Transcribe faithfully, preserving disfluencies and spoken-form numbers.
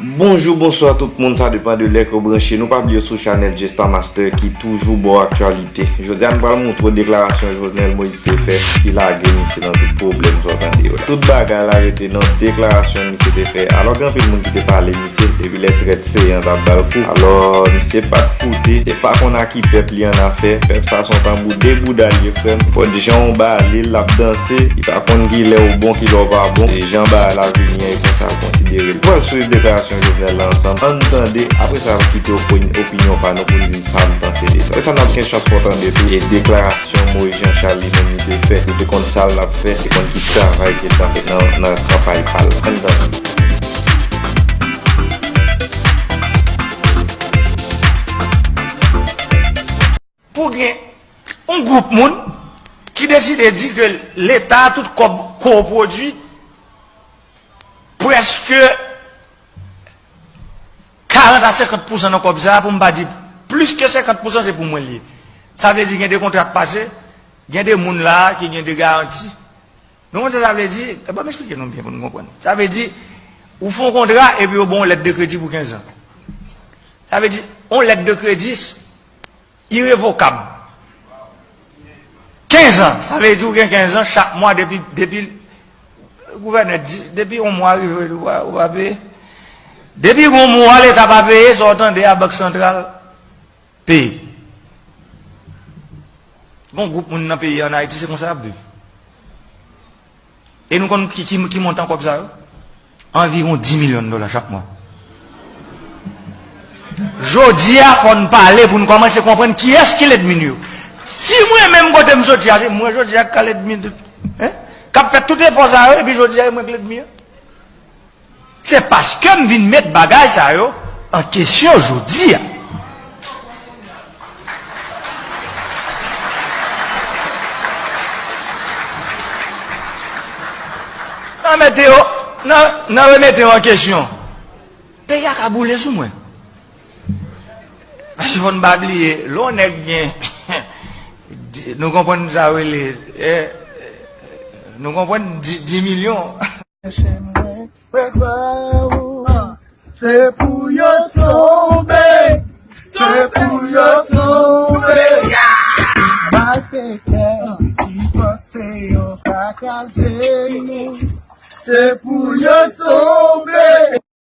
Bonjou, bonswa tout moun, sa depann de lè ke w branche. Nou pa bliye sou chanèl J Star Master ki toujou ba w aktyalite. Jodi a, nou pral montre w deklarasyon Jovenel Moïse te fè ki lage misye nan tout pwoblèm sa w tande yo la. Tout bagay la rete nan deklarasyon misye te fè. Alò, gen anpil moun ki te pale misye, epi lè trèt seyan t ap ba l kou. Alò, misye pa t koute, se pa konn a ki pèp li annafè. Pèp sa se yon tanbou de bouda l ye, frè m. Nenpòt jan w bale l, l ap danse. Li pa konn ki lè w bon, ki lè w pa bon. E jan bagay la vini an, e konsa l konsidere l. Pral swiv deklarasyon Jovenel la ansanm. Ann tande, apre sa, n ap kite opin-, opinyon pa nou pou n di sa n panse de sa. Apre sa, n ap gen chans pou n tande tou e deklarasyon Moïse Jean Charles li menm li te fè. Li te konn sa l ap fè, li te konn ki travay li te ap fè nan, nan kanpay pa l. Ann tande. Pou gen yon gwoup moun ki deside di ke Leta, tout kòb ke w pwodui, prèske karant a senkant pousan nan kòb sa a, pou m pa di plis ke senkant pousan, se pou mwen l ye. Sa vle di gen de kontra k pase, gen de moun la a ki gen de garanti. Nou konn sa sa vle di? Ban m eksplike nou byen pou nou konprann. Sa vle di, ou fè yon kontra epi yo ba w yon lèt de kredi pou kenz an. Sa vle di, yon lèt de kredi irevokab. Kenz an, sa vle di ou gen kenz an, chak mwa depi, depi gouvènè di, depi yon mwa rive, ou pa, ou pa peye. Depi yon mwa Leta pa peye, sa w tande a Bank Santral peye. Gon gwoup moun nan peyi an Ayiti, se konsa y ap viv. E nou konn ki, ki, ki montan kòb sa yo? Anviwon dis milyon dola chak mwa. Jodi a, fò n pale pou n kòmanse konprann kiyès ki lènmi n yo. Si mwen menm kote m soti a, se mwen jodi a k ka lènmi tout, hein? K ap fè tout efò sa yo, epi jodi a, e mwen k lènmi an. Se paske m vin met bagay sa yo an kesyon jodi a. Nan mete yo, nan, nan remete yo an kesyon. Peyi a ka boule sou mwen. Paske fò n pa bliye, lè yon nèg gen, di- nou konprann sa w rele, eh, nou konprann di- dis milyon. Chèche mwen, mwen kwè ou. Se pou yo tonbe, se pou yo tonbe. Malfektè ki panse yo ka kraze nou. Se pou yo tonbe.